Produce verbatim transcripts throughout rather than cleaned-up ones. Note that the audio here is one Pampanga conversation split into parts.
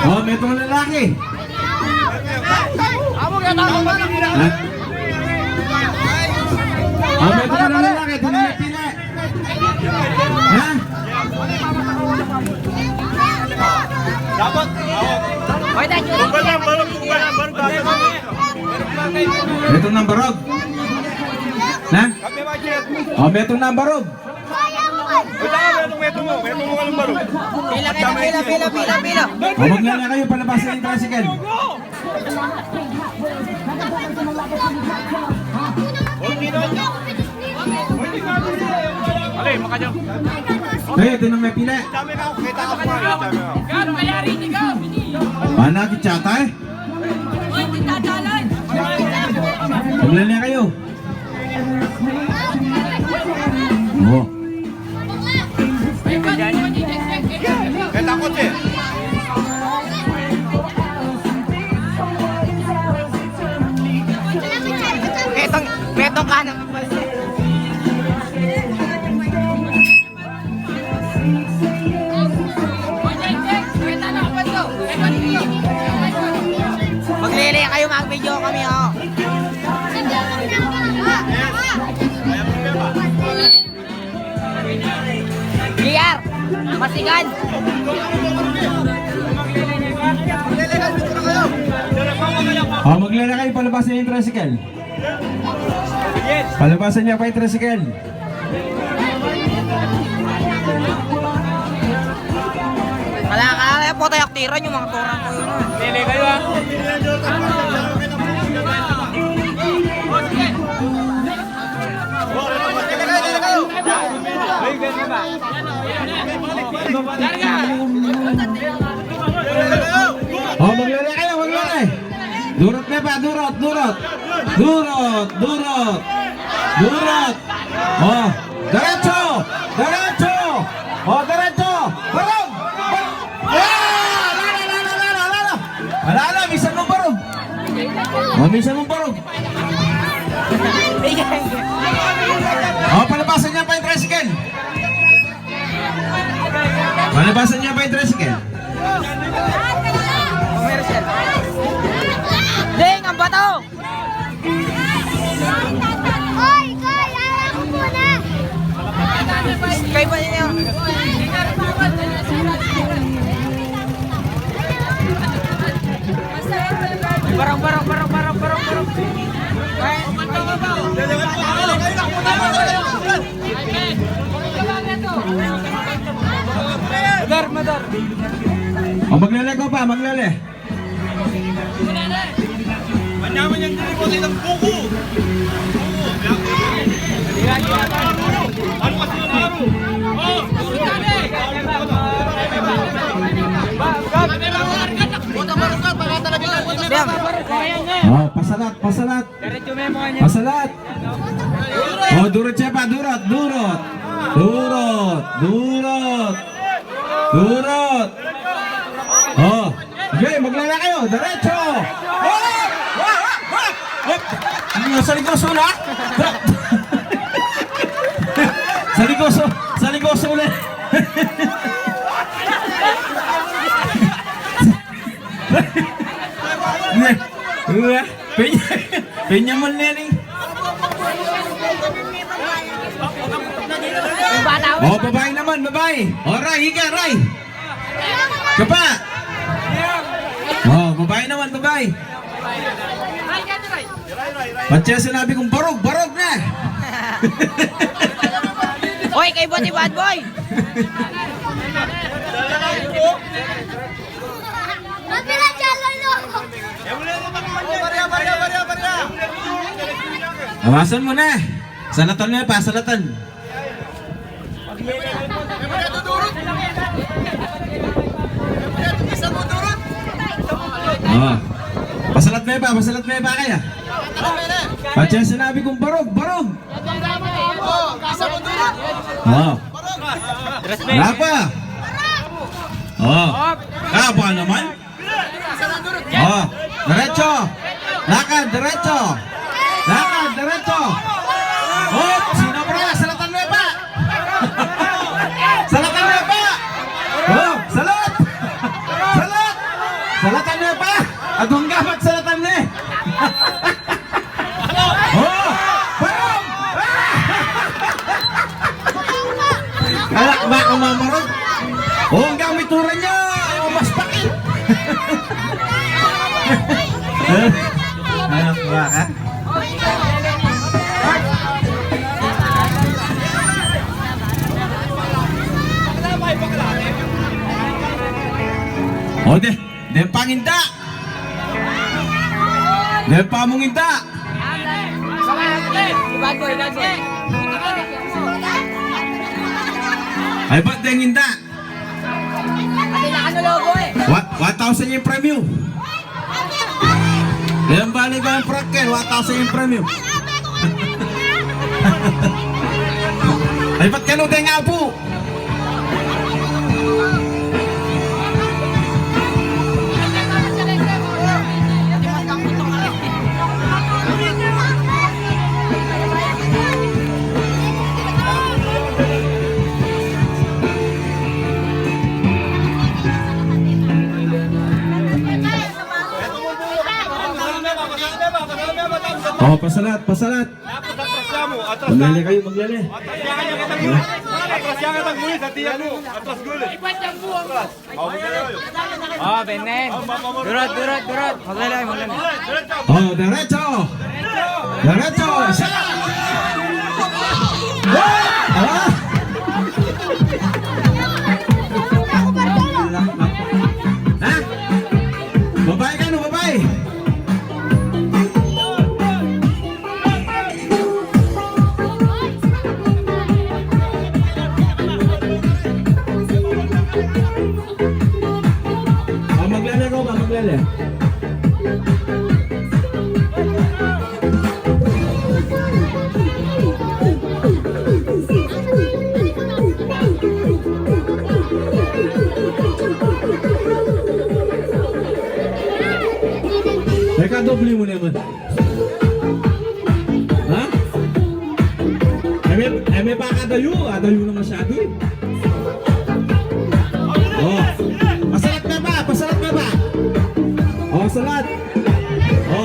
O, metung lalaki. Ha? O, metung lalaki, atin na mepili. Ha? Dapat. Metung nang barug. Ha? O, metung nang barug. Pila, pila, pila, pila, pila. O, maglele kayu, palabasan ing tricycle. Kayu, atin na mepili. Mana ki chatay? Maglele kayu. O. Petong, petong ka na. Maglele kayu, mag-video kami, o. J R, Masigan. O, maglele kayu, palabasan ing tricycle. Palabasan ya pa ing tricycle. Kala, kala, pota yak tira yu, mga turang ku yu. Lele kayu, a. O, maglele kayu, maglele. Durut me pa, durut, durut. Durut, durut. Durut. O, diretso, diretso. O, diretso. Barug, barug. A, ala, ala, ala, ala, ala. Ala, ala, misan mung barug. O, misan mung barug. O, palabasan ya pa ing tricycle. Palabasan ya pa ing tricycle. Ding, ang bato! Oy, ikaw, alam ko na! Kay ba niya? Barang, barang, barang, barang, barang, barang. Madar, madar. O, maglele kayu pa, maglele. Manyaman yang diri ko sa isang buko. O, pasalat, pasalat. Pasalat. O, durut ya pa, durut, durut. Durut, durut. Durut. O. Sige, maglele kayu. Diretso. O! O! O! O! Ano, saligoso na? Saligoso, saligoso na. Penya, penya mu na ini. O, babai naman, babai. O, Ray, ika, Ray. Kapa. O, babai naman, babai. Patse sinabi kung barug, barug na. Oy, kay buat ni Bad Boy. Awasan mu na. Salatan me pa, salatan. O. Pasalat me pa, pasalat me pa kaya. Patse sinabi kung barug, barug. O. Napa? O. Kapa naman? O, diretso. Lakad, diretso. Lakad, diretso. O, sinobra, salatan me pa. Salatan me pa. O, salat. Salat. Kung gamat sa latan ne. Oh! Barong! Ala, baka mamarog. Oh, ang gamit tura niya. Oh, mas paki. Ala, baka. O, de, de panginda. De pamunginda. Ay, ba't de nginda? Wa-, one thousand ing premyu. Yan, balik ang prank, one thousand ing premyu. Ay, ba't kanu de nga pu? O, pasalat, pasalat. Maglele kayu, maglele. Atras ya, atras ya, atras ya, atras ya. O, benen. Durot, durot, durot. Maglele, maglele. O, derecho. Derecho. Siya. Ah! Ha? Babai kanu, babai? O, maglele ko ba? Maglele. Teka, doble mu naman. Ha? Eme, eme, baka dayu, ah, dayu na masyadu, eh. O. Pasalat me pa, pasalat me pa. O, salat. O.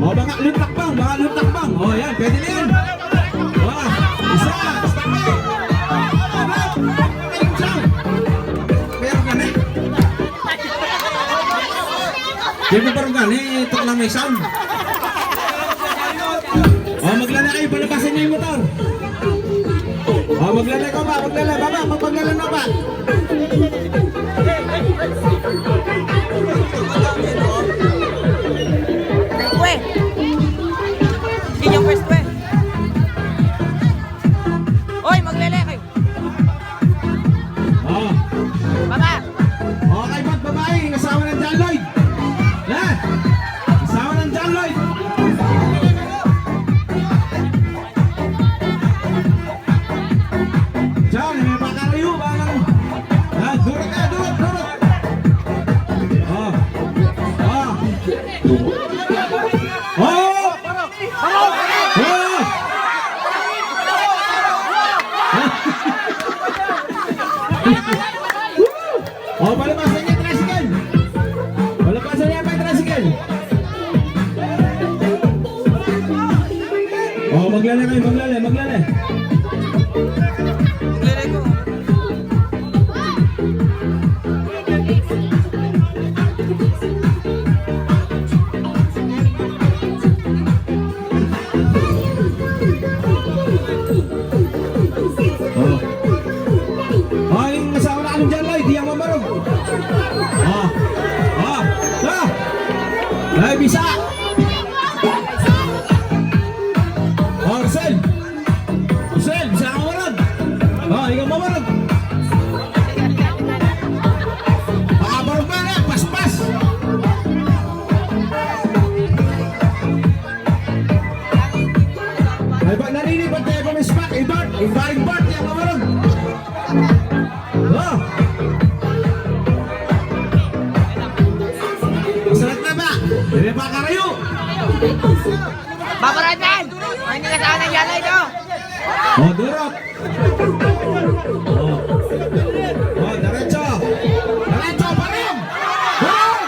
O, baka lun takbang, baka lun takbang. O, yan, pwede na yan. O, isa, isa pa. Pero kami. Di mo barong gani, ito lang may sound. O, maglele kayu, palabasan niyo ing motor. O, maglele ko ba, maglele, baba, maglele na ba? Pwesto, eh. Hindi niya pwesto, eh. Oy, maglele kayu. O. Baba. O, kaybat babai, ing asawa nang John Lloyd. Ha? Asawa nang John Lloyd. John, e me pakarayu, bang. Ha, durut ka, durut, durut. O. O. O. O! O, palabasan ya ing tricycle. Palabasan ya ing tricycle. O, maglele kayu, maglele, maglele. Maglele ko. O. O, ing asawa nang John Lloyd, di ya mamarug. O. O. O. Ay, bisa. O, Rosel. Sel, bisa ka mamarug. O, ikaw mamarug. Makabarug man, e, paspas. Ay, pag nanini, pag tayo kumispak, i-Bart, i-Bart, i-Bart, yang mamarug. O. Masarap na ba? Hindi pa karayo. Babaran yan! Ay, hindi ka sa akin, yala ito! O, durot! O. O, diretso! Diretso, barong! Barong!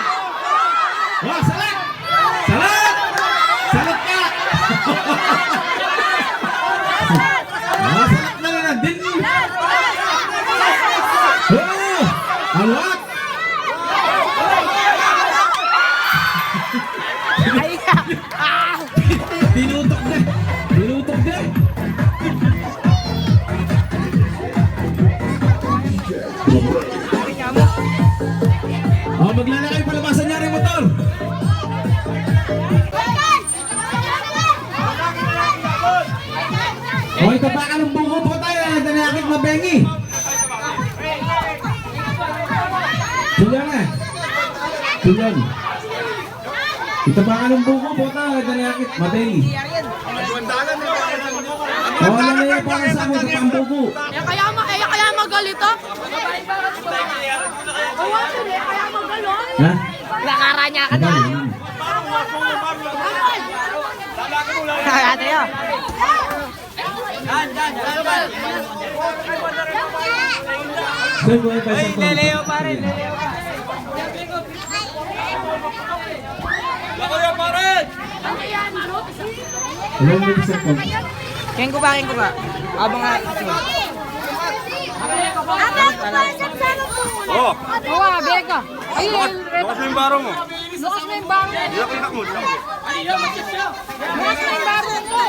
Mabengi. Julian, eh. Julian. Ita pa ka ng buko, bota, ita na yakit, mabengi. Wala na yan para sa akin, sa pambuko. Eh, kaya ma-, eh, kaya magalit, oh. Ha? Nakaranya ka na. Magalit. Kaya tayo. Ay, leleo pa rin, leleo pa. Keng ku pa, keng ku pa. Abang nga. Oh. Awa, beka. Ay, lukas mo yung baro mo. Lukas mo yung baro mo. Lukas mo yung baro mo.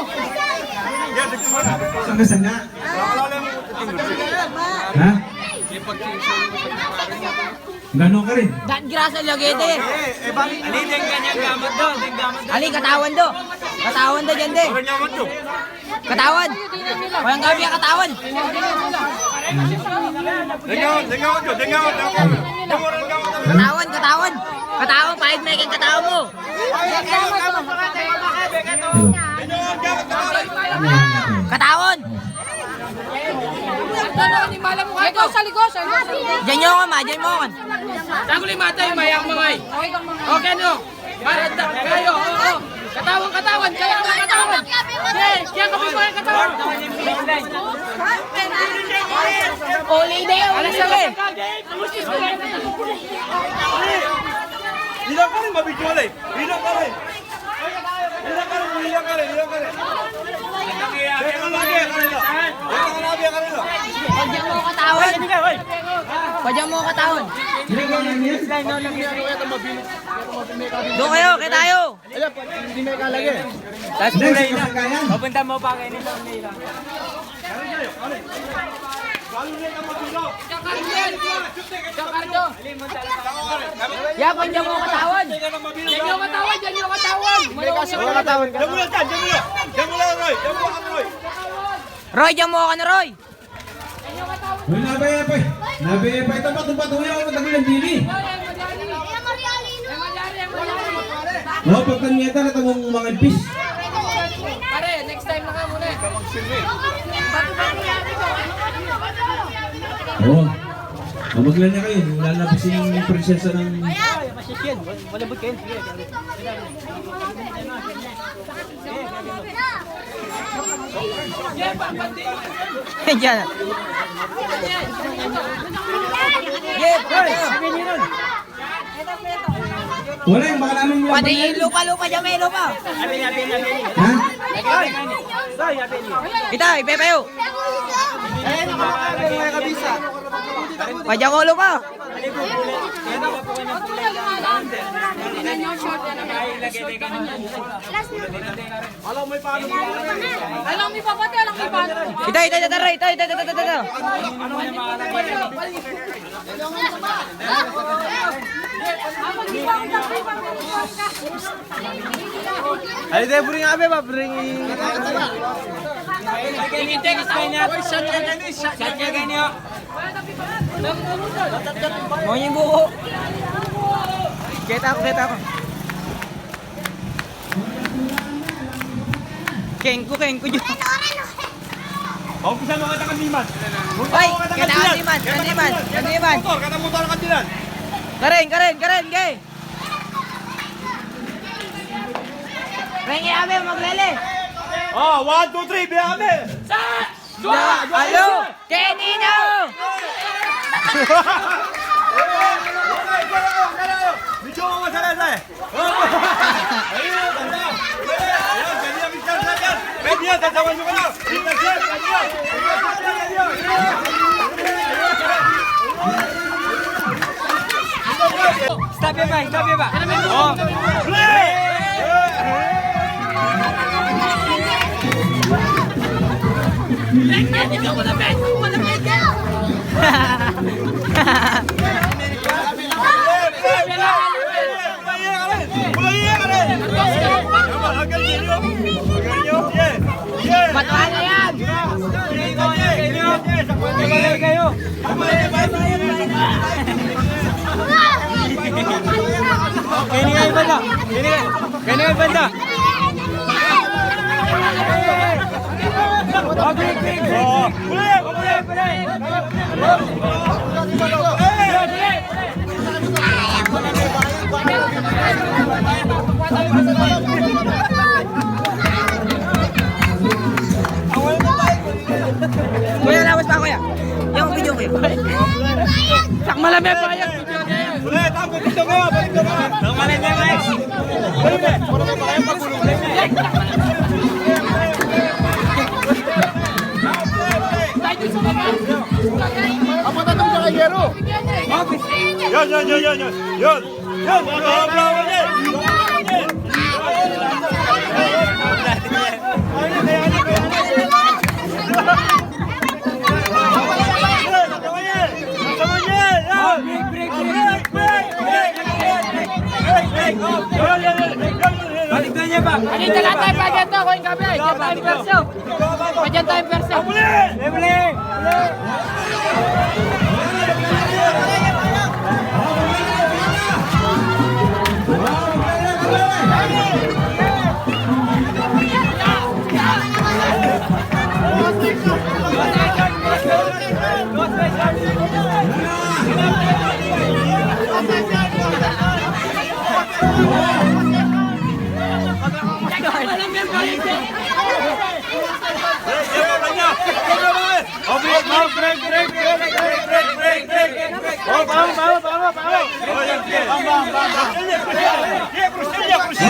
Sanga-sanga. Ha? Gano ka rin? Dat grasa lagi de. Ali, deng ganyan gamat do, deng gamat do. Ali, katawan do. Katawan do, dyan de. Katawan. Walang gabi ang katawan. Dengawan, dengawan, dengawan. Katawan, katawan. Katawan, pahid me keng katawan mu. Katawan. Ito, sa ligo, sa ligo, sa ligo. Dyan nyo ka, ma. Dyan mo ka. Taguli matay, mayang mangay. Okay, no? Maranda, kayo, oo. Katawan, katawan, katawan, katawan. Sige, kaya kami mga katawan. Uli na yun, uli na yun. Ilaw ka rin, mabidyo ulit. Ilaw ka rin. Ilaw ka rin, ilaw ka rin, ilaw ka rin. Ilaw ka rin, ilaw ka rin. Pwede mo katawan. Pwede mo katawan. Doon kayo, kita tayo. Ala, pwede, hindi may kalagay. Tas kulay na. Papunta mo pa kayo nito, Nila. Ya, pwede mo katawan. Diyan nyo katawan, diyan nyo katawan. May kaso katawan ka. Diyan mo lang, diyan mo lang. Diyan mo lang, Roy. Diyan mo lang, Roy. Roy, diyan mo ka na, Roy. Uy, nabe, pe. Nabe, pe. Ito pa, ito pa, ito pa, ito pa, ito pa, ito pa, ito pa, ito pa. Oh, pagtanyeta na tamang mga ipis. Pare, next time na ka muna eh. Oh. Mabagyan niya kayo. Lalabas yung prinsesa ng... Malabot kayo. Sige, sige. Diyan. Wala yung baka namin. Pati yung lupa, lupa, dyan may lupa. Ha? Ita, ipepayo. Padyan ko lupa. Alam mo, ipapatay, alam mo, ipapatay. Ita, ita, ita, ita, ita, ita, ita. Ay, de, bring abe, ba, bring. Shot niya gani, shot niya gani, oh. Mau yung buko. Kita ko, kita ko. Kengku, kengku juga. Bau bisa mo kata kandiman. Hoy, kata kandiman, kandiman, kandiman. Motor, kata motor kandiman. Karen, karen, karen, ge. Karen, abe, maglele. Oh, one, two, three, be abe. Sa! Alo! Kenino! Stop ya, Bay. Stop ya, Bay. Oh. Matuan na yan! Kaya na, banda. Kuya, lawas pa, kuya. Yung video, kuya. Sakma lang, may bayad. Yun, yun, yun, yun, yun. Yun. Yun. Bravo, bravo, yun. Balik na niya ba? Ano yung talatay pa dito? Kung gabi, gabi, verso. Padyang tayo, persa. Huli! Huli! Oh, break, break, break. Oh, bangun, bangun, bangun, bangun. Bangun, bangun, bangun. Kuya, kuya.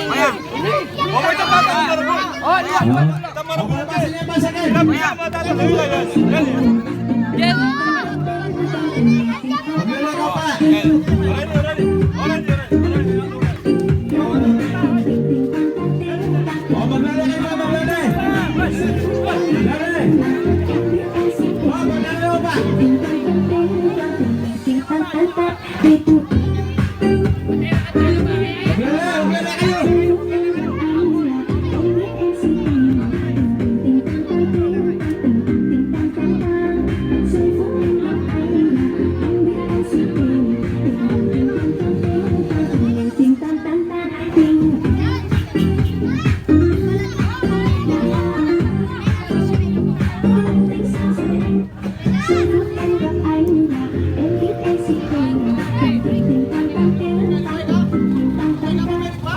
Kuya. Oh, liwat.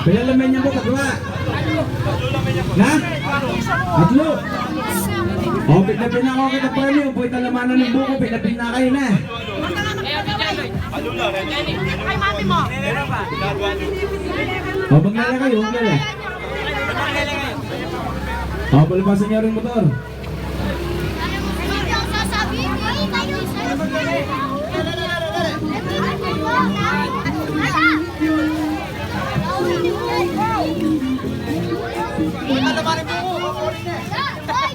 Pila lamen ning buku? Tatlu? Na? Tatlu? O, pigna-pigna ku kita premyu, pwede lamanan ning buku, pigna-pigna kayu na. Ay, mami mo. O, maglala kayu, maglala. O, palapasan niyo rin motor.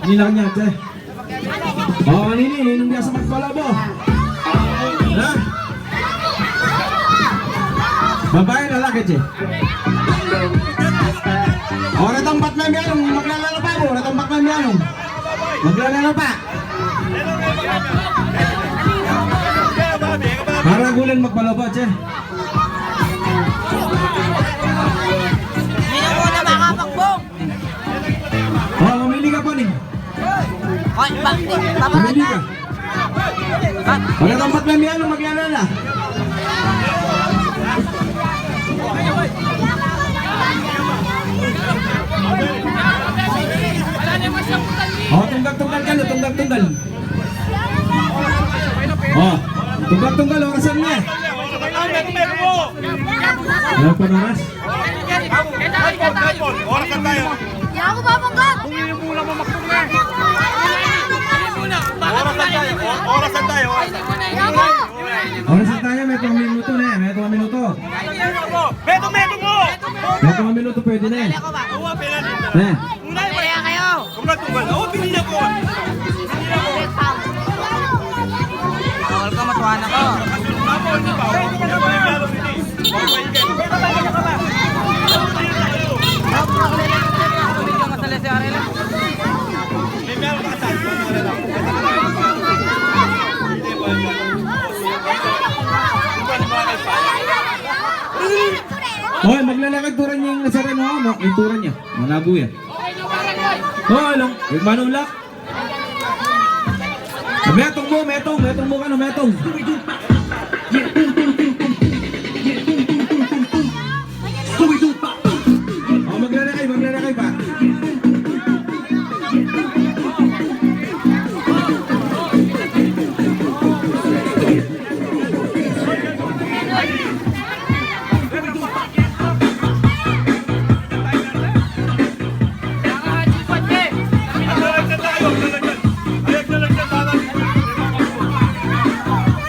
Ini lang niya, te. O, ini, ini, ini, biasa magpalabo. Ha? Babai, lalaki, te. O, retampat na miyanung, maglalala pa ku, retampat na miyanung. Maglalala pa. Para gulan magpalabo, te. Sino muna makapakbong? O, mamili ka pa ni. Ay, ba, ba, ba, Mamili ka. Para tampat na miyan, maglalala. O, tunggal-tunggal ka na, tunggal-tunggal. O, tunggal-tunggal, orasan na. Ano pa oras? Oras na tayo. Oras na tayo. O-, oras na tayo. Oras na tayo, metung minuto na, metung minuto. Metung, metung mo! Metung minuto, pwede na. Na. Una, una. Kaya kayo. Kung natumbal, oh, pinili ko. Bawal ka, matuwa na ka. Hoy, maglalakad, turan niya yung nasaran, ha? Ma-, yung turan niya. Malabo yan. Hoy, long, eh, manulak. Metung mu, metung, metung mu kanu, metung. O, maglalakay, maglalakay pa.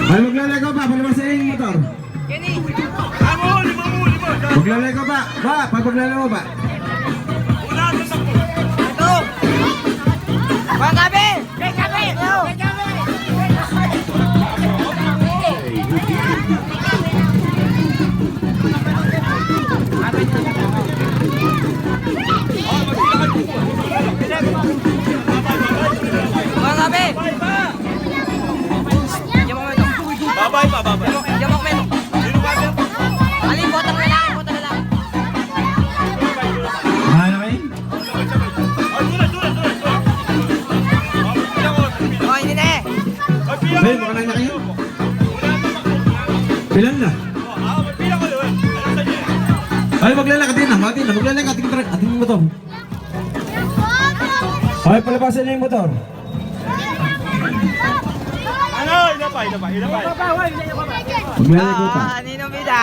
Ay, maglalakaw pa, palabasin ing motor. Maglalakaw pa, pa, pa, maglalakaw pa. Ito. Bang gabi! Babay pa, babay. Ano kayo? Oh, hindi na eh. Ay, baka na kayo. Pilan na? Ay, maglalakad din na. Mati na, maglalakad. Ating tra-, ating motor. Ay, palabasin na yung motor. Ano? Ina pa, ina pa, ina pa. Maglalakad pa. Ah, ninong bida.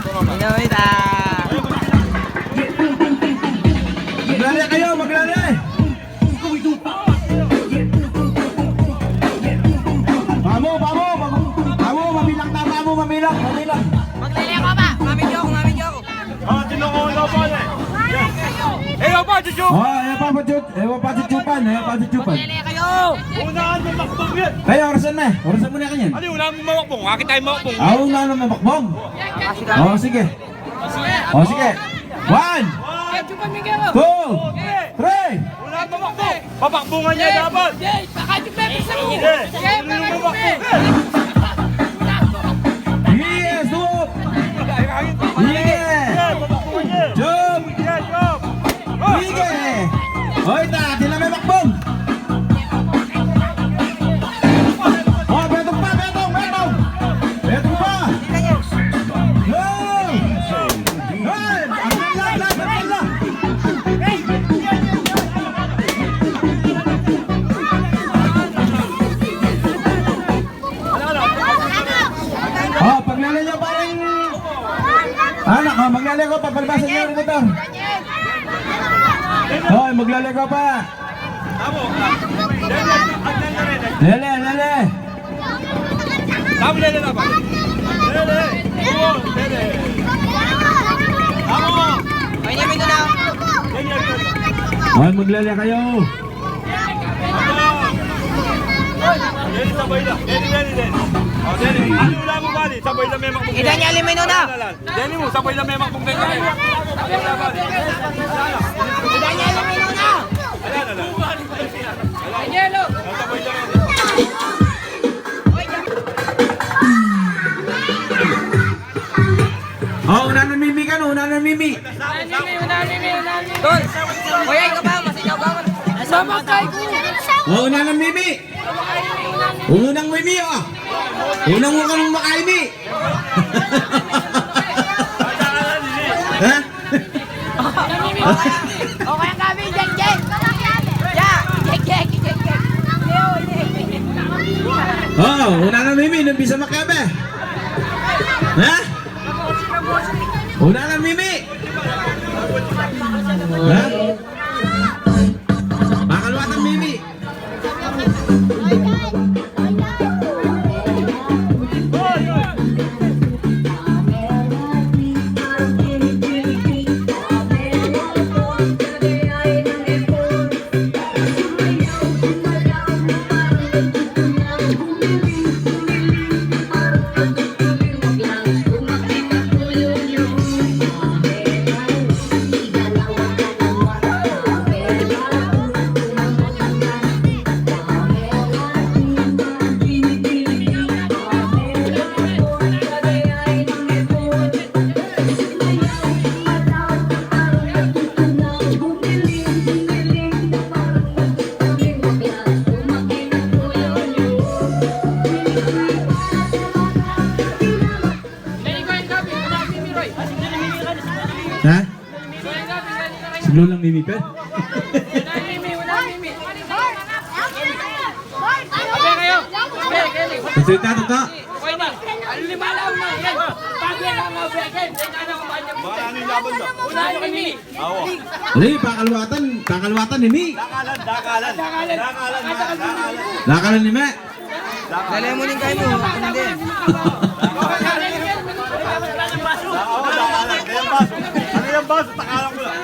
Ninong bida. Maglalakad kayo, maglalakad. Pamu, pamu, pamu, pamu, mabilang na, pamu, mabilang, mabilang. Maglele ko ba? Mami Joko, Mami Joko. Ah, sino ko, ano pa, eh? Eh, ano pa, Chuchu? Oh, ano pa, Chuchu? Eh, ano pa, Chuchupan? Eh, ano pa, Chuchupan? Maglele kayo. Unahan mo, makbang yan. Kayo, orasan na. Orasan mo na kanyan. Ano, unahan mo, makbang? Akit tayo, makbang. Ah, unahan mo, makbang. Oh, sige. O, sige. One, two, three. Wala pa, makbo. Papakbungan niya dapat. Sige. Sino yung mamakbo? Yes, Doc. Sige. Sige, papakbungan niya. Jump. Sige, jump. Sige. Hoy, ta, di na may makbong. O, betong pa, betong, betong. Betong pa. Go! Hey! Ang ganda, ang ganda, ang ganda. O, paglele nyo, pareng anak, o, maglele ko, papalbasan nyo rin ito. Hoy, maglele ko pa. Lele, lele. Hoy, maglele kayo. Deni, sabay na. Deni, deni, deni. O, deni. Ano, wala mo bali? Sabay na, may makbong. Ida niya, lima na. Deni mu, sabay na, may makbong, deni. Ida niya, lima na. Ayan, ayan. Sabay na, may makbong. O, una na Mimi ka, no? Una na Mimi. Tol, kuya, ikaw ba? Masingaw ka man. Sabak kay ko. O, una na Mimi. Unang Mimi, o. Unang mo kang makaimi. Ha? O, kaya kami, Jack, Jack. Ya, Jack, Jack, Jack, Jack. O, una na Bisa makiabe. Ha? Unahan Mimi. Ha? Pakaluatan Mimi. Ha? Siglo lang mimikan. Resultado ka? Ano yung laban ba? Awa. Li, pakaluatan, pakaluatan ini. Dakalan, dakalan. Dakalan. Dakalan, dakalan. Dakalan ni me. Lele mu ning kayu, ano din? Dakalan, dakalan. Ano yung baso? Ano yung baso? Takalan ko lang.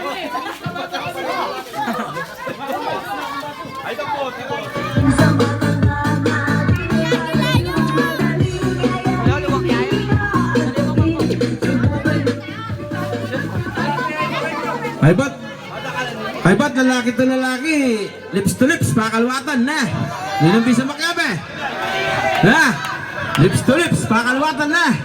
Ay, ito po, ito po. Ay, ba't? Ay, ba't lalaki to lalaki? Lips to lips, pakaluatan na. Ninong bisa makiabe. Ha? Lips to lips, pakaluatan na.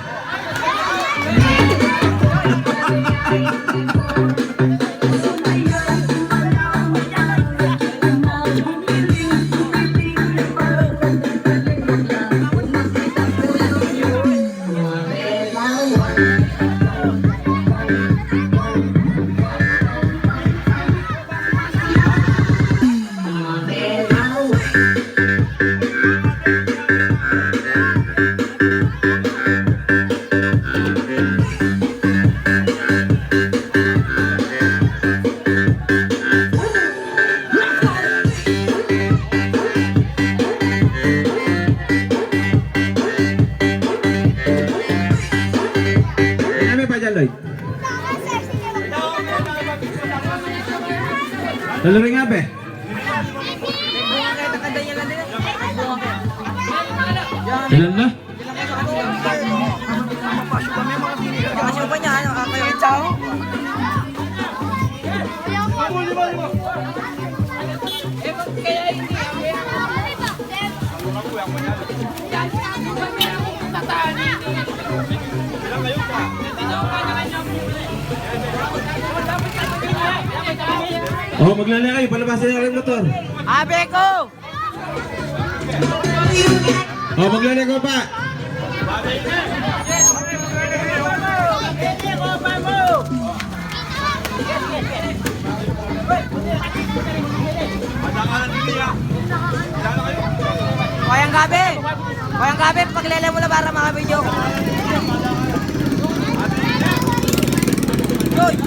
Kami pa dyan, Lloyd. Lalo rin nga, be. Ilan na? Kasi pa niya, ano, ah, kayo. O, maglele kayu, palabasin na rin motor. Abe ko! O, maglele ko pa. Kayang gabe. Kayang gabe, paglele mu la para maka-video. Yoy.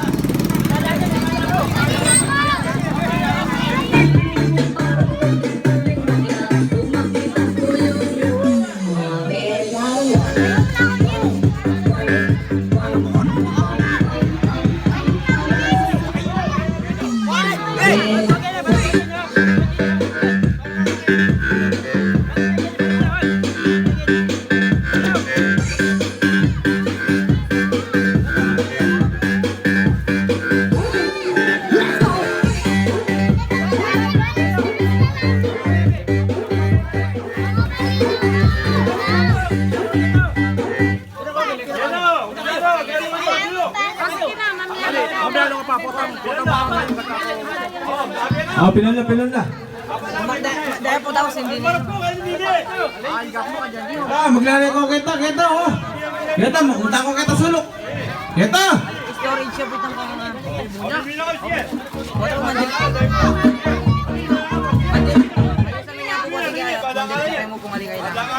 O, pilan na, pilan na. Daya po daw, sindi na. A, maglele ko keta, keta, o. Keta, mapunta ko keta suluk. Keta! Storage siya, pitang kang, a, bunya. Otro mandil. Mandil. Ayusan mo niya po, maligaya. Mandil, kaya mo pumaligaya lang.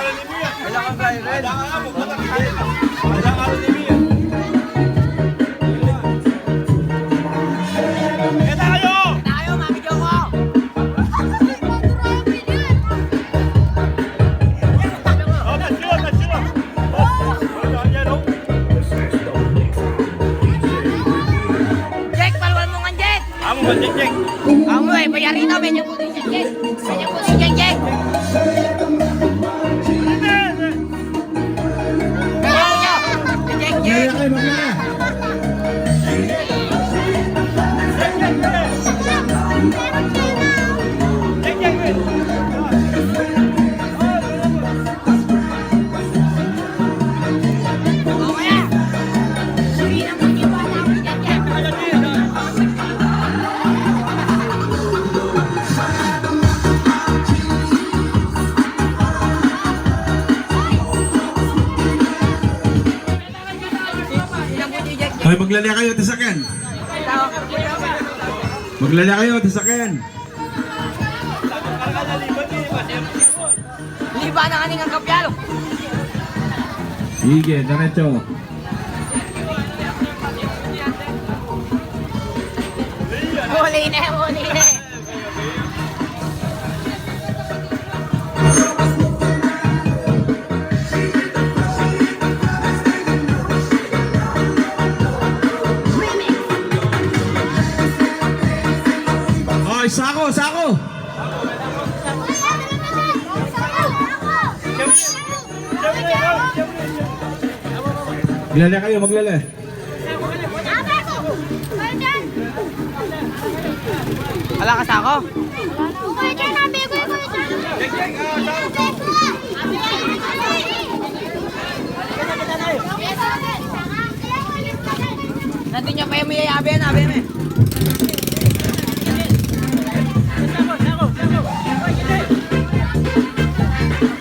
Tayo, mga video ko. Oh, tayo, tayo. Oh, yan, oh. Jack, paluan mu ngan, Jack. Amu ba, Jack, Jack? Amu, e, bayari na, medyo puti, Jack, Jack. Medyo puti, Jack, Jack. Jack, Jack. Maglala kayo, maglala. Hoy, maglala kayo, tasakan. Maglala kayo, tasakan. Liba na kaning kapyalo. Sige, diretso. Huli na, huli na. Ay, sako, sako. Maglala kayo, maglala. Ala ka sako? Nandun yung payo mo, yayabe na, abe mo.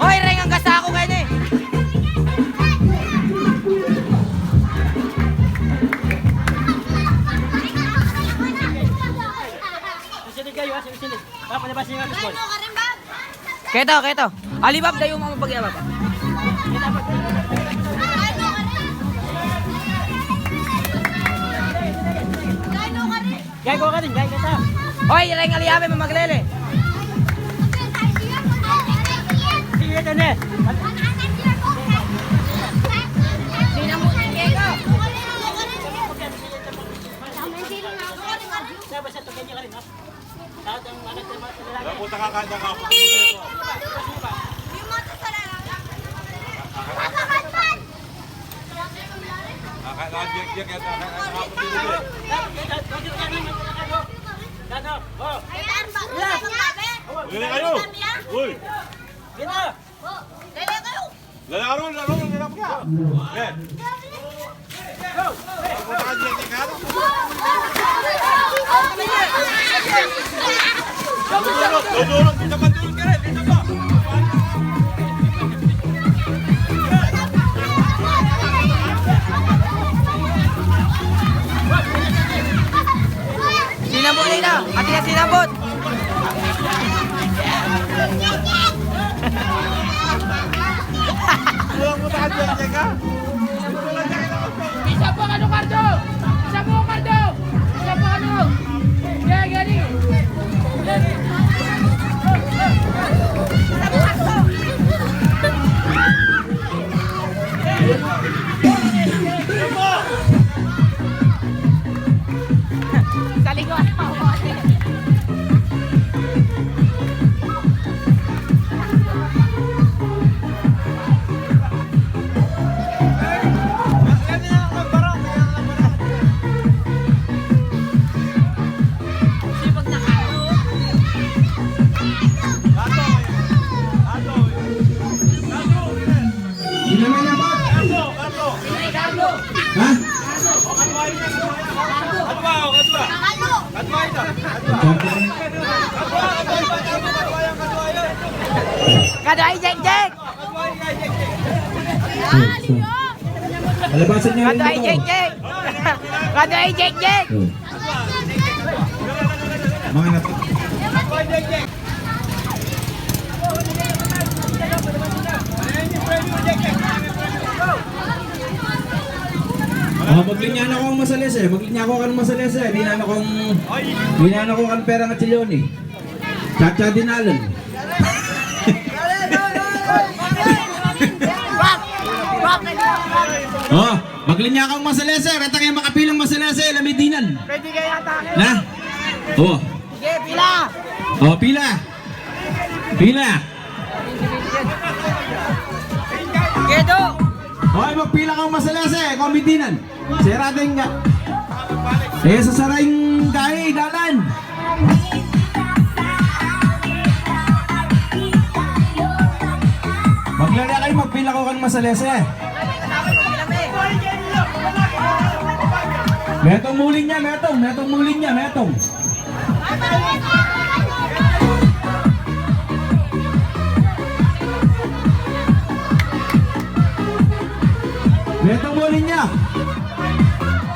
Oy, reng, ang kasako kayo ni. Sisilid kayo, ha? Sisilid. Papalabas niyo yung atis mo. Keto, keto. Ali, Bab, dayu mo magpagyabab. Gay ko ka rin, gay kita. Hoy, reng, ali, abe, mamaglele. Sige, ito na. Sinamutin kayo. Puta ka, kada ka. Uy! Lalaro, laro, lalaro ka. Eh. Dudurot, dudurot, bisa madurot ka rin, bisa pa. Sinabot na ina. Ati na sinabot. Isa pa, ano, Cardo? Isa pa, Cardo! Isa pa, ano? Gani, gani. Sa likuran pa. Sino may labot? Ha? Kaduay, Jek Jek! Alabasan niya. Kaduay, Jek Jek! Kaduay, Jek Jek! Mga nat- O, maglinya na kung masalese, maglinya kung masalese, dinan na kung, dinan na kung pera nga tsilyon e. Chacha dinalan. O, maglinya kung masalese, reta kaya makapilang masalese, lami dinan. Pwede kaya tayo? Na? O. Sige, pila. O, pila. Pila. Gedo. Hoy, magpila kang masalese, komitinan. Sera deng nga. E, sasara ing kai, dalan. Maglala kayu, magpila kang masalese. Metung, mulinya, metung, metung, mulinya, metung. Metung, mulinya.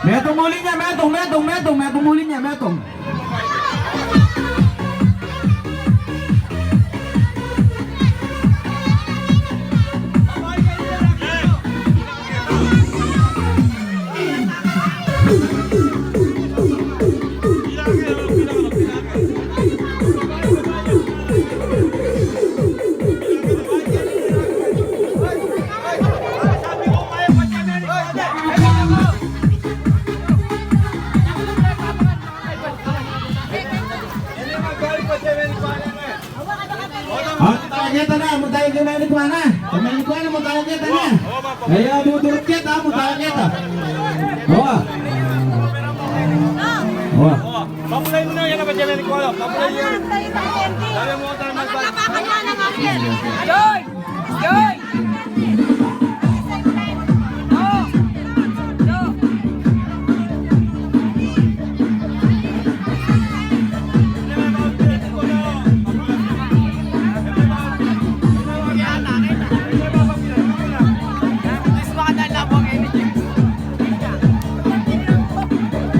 Metung, mulinya, metung, metung, metung, metung, mulinya, metung. Amu taga keta na, amu taga keta na, amu taga keta na. Kaya dudurut keta, amu taga keta. Wa. Wa. Papulayin mu na, yan na ba dyan, Nicola? Papulayin mu. Dali mo, dali mo. Joy! Joy!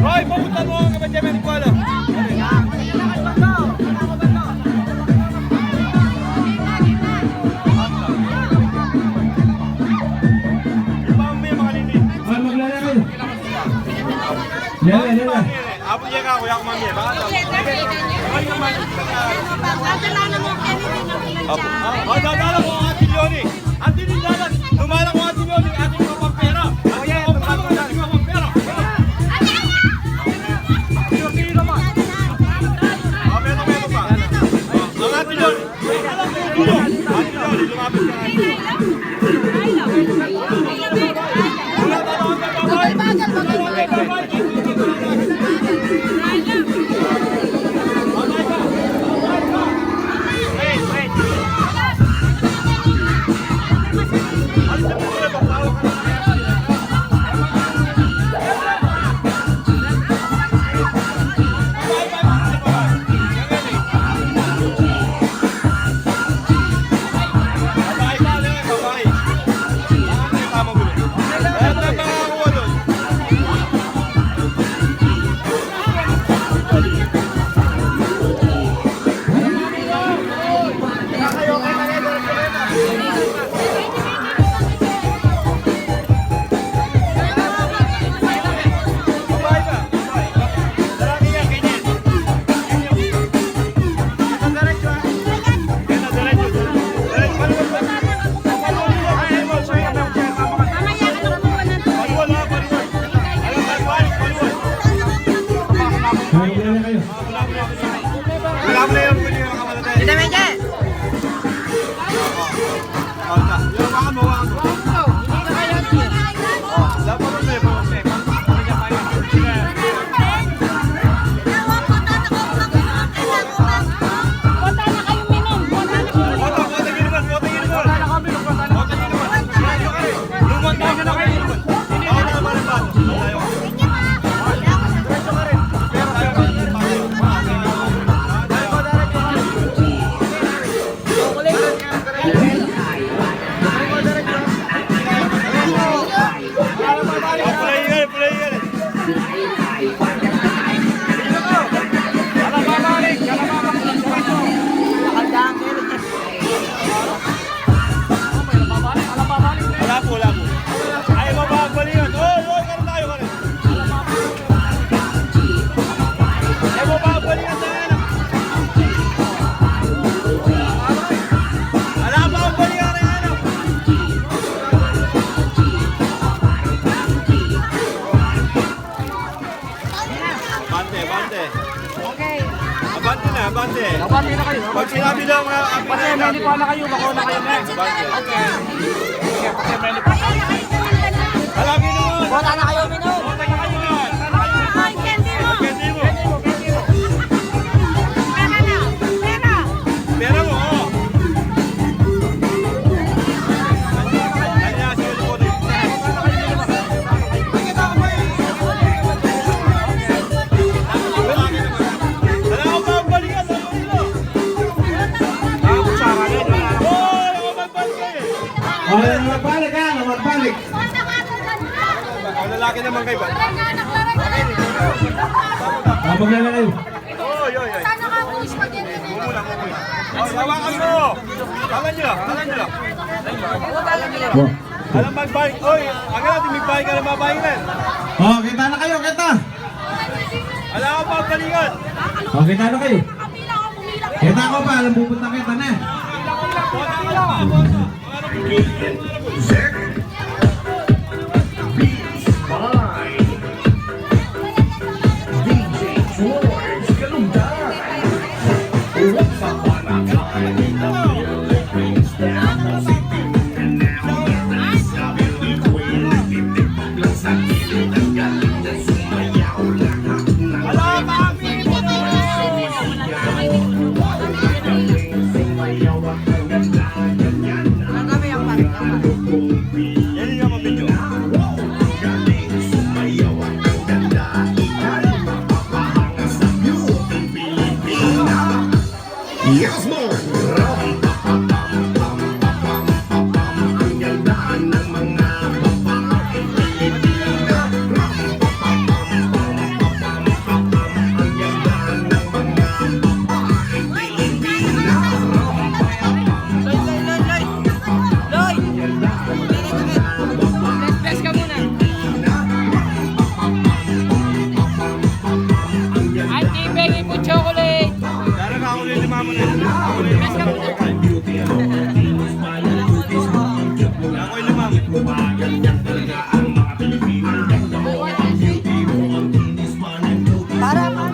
Hoy, pabutan mo ang iba dyan, Nicola. Ay, maglalaro. Lele, lele. Apo niya ka, kuya ko, mami. Baka daw. Ay, naman. Apo. Ah, dadala mo ang atin yun eh. Atin yung dalan. Lumala ko atin yun eh. Atin yung kapagpera. Atin yung kapagpera. Atin yung kapagpera. Ah, meron, meron pa. Ang atin yun. Kita, Menge. Abante. Abante na kayo. Pag sinabi daw nga, abante na kayo, bako na kayo na. Abante. Sige, pati menu pa. Alam niyo naman. Bota na kayo, menu. Bota na kayo. Ay, candy mo. Candy mo. Pera na. Pera. Pera mo, oh. Kanya, sige, sige. Wala akong babalikan. O, magbalik, ha? Magbalik. Ang lalaki naman kayo ba? Ah, maglalagay. Oy, oy, oy. Sana ka po, spaghetti na yun. Mumula, mumula. O, hawakan mo. Hawakan nyo, hawakan nyo. Alam, magbalik. Oy, agad natin, magbalik ka na, magbalik na. O, kita na kayo, kita. Wala akong babalikan. O, kita na kayo. Kita ko pa, alam, pupunta kita na. Bota ka na, bota. Beats by D J George Kalumdan. Once upon a time in the Philippines, there was a city, and now there is a beauty queen. Titipak lang sa kilid ang galing niya, sumayaw lahat ng sumayaw. Ang ganda, ganyan. Yan yung mga video. Yes, man! Ang ganda ng mga babaeng Pilipina. Ang ganda ng mga babaeng Pilipina. Loy, Loy, Loy, Loy! Loy! Bless ka muna. Auntie Bengi po chocolate! Dara ka, ako yung limamon eh. Bless ka muna. Ako yung limamon. Para, para.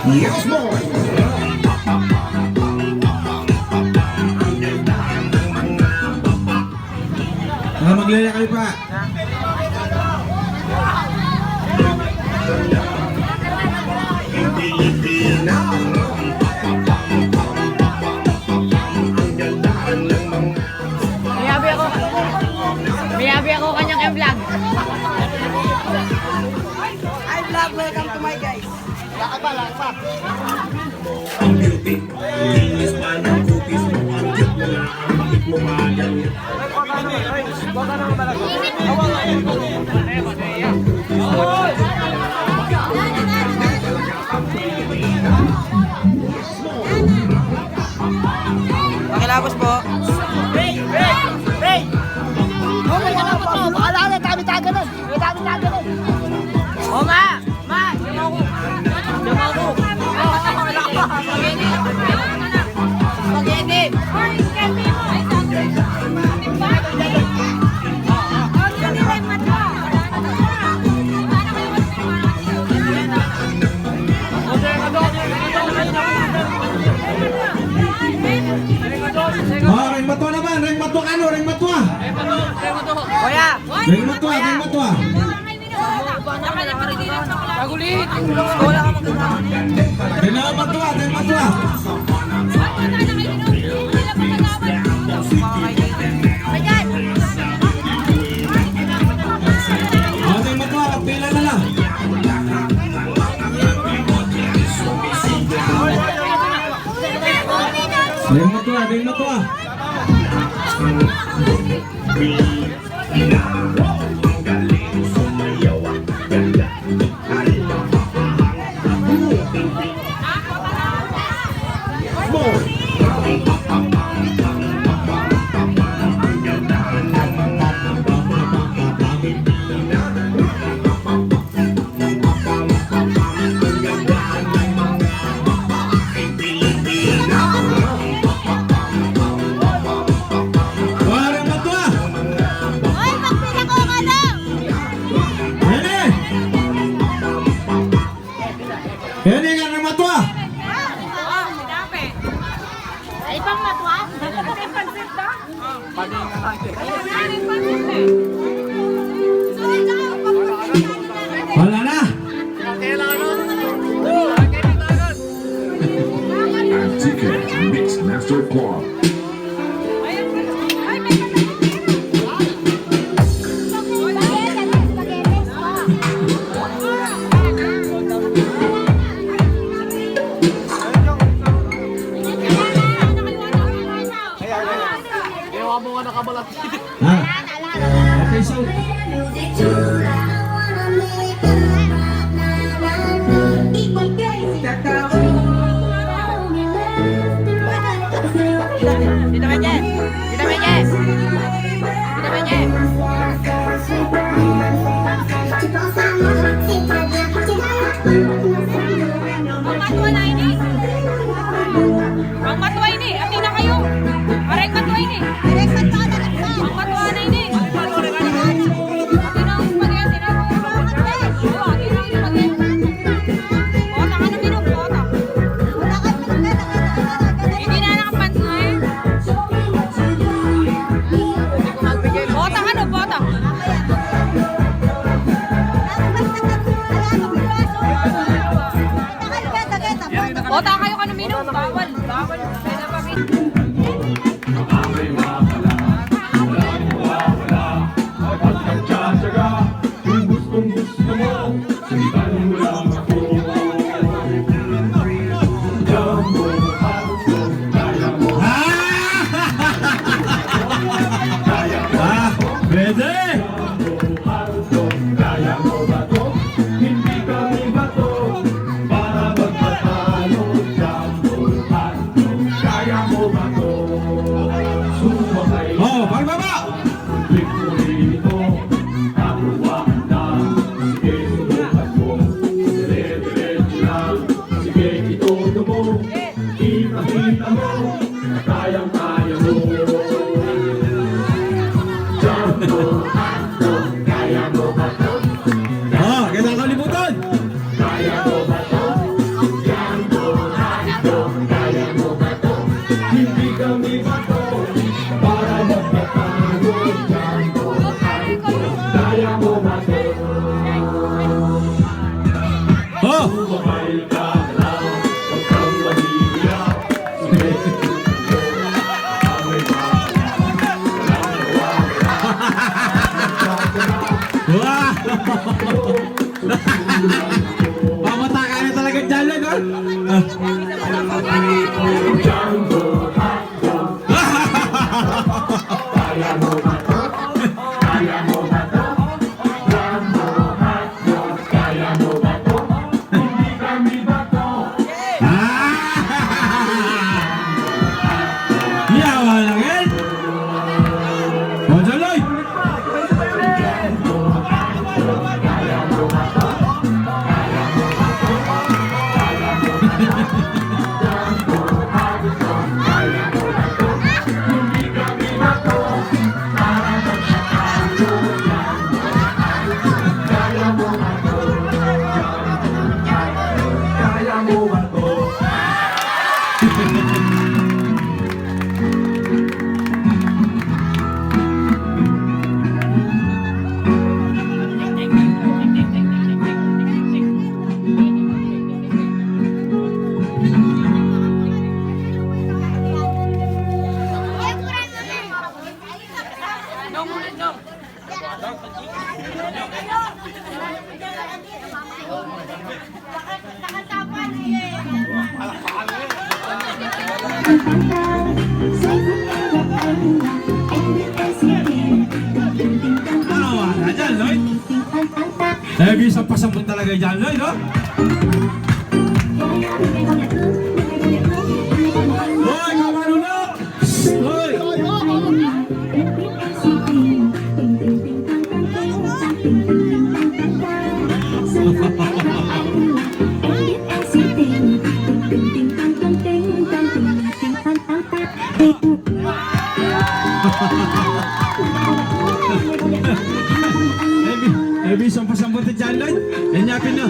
Yes, boy! Ah, maglaya kayo pa. May abi ako. May abi ako kanyang vlog. Hi, vlog. Welcome to my guys. Lakad pa, lakad pa. Ang beauty, linis pa ng kutis mo, ang cute mo na, ang bakit mo pa ganyan. Pakilabas po. Ray! Ray! Ray! Okay, ano po? Alala, dami taga nun. May dami taga nun. O, ma! Ma! Diyan mo ako. Diyan mo ako. Spaghetti! Spaghetti! O, Reng Matua naman, Reng Matua kanu, Reng Matua. Kuya. Reng Matua, Reng Matua. Reng Matua, Reng Matua. O, Reng Matua, pila na la. Reng Matua, Reng Matua. Ang galing sumayaw at ganda. Ay, Ini kan matua. Ay, pang matua. Wala na. Antique Mix Master Club. Ha? Okay, so, Dito, Mejay. Dito, Mejay. Dito, Mejay. Ang matua na ini. Ang matua ini. Atin na kayu. Areng matua ini. Ang matua na ini. Atin na ang spaghetti na. Oo, atin na ang spaghetti. Bota ka na, Mino, bota. Hindi na nakapansin. Bota ka na, bota. Bota kayu kanu, Mino. Bawal, bawal. Ah! Ah! Pwede! Oh, pagbaba! Oh, kita kalibutan! Oh! Wah! Pamatakan na talaga dyan, Lord, ha? Ah! Yawa lang yan. O, tuloy. Awa na dyan, Lloyd. Eh, bisang pasampung talaga dyan, Lloyd, no? Hoy, kamarunok! Hoy! Ebi, ebi, sampasambut na dyan, Lloyd. Yan yapin na.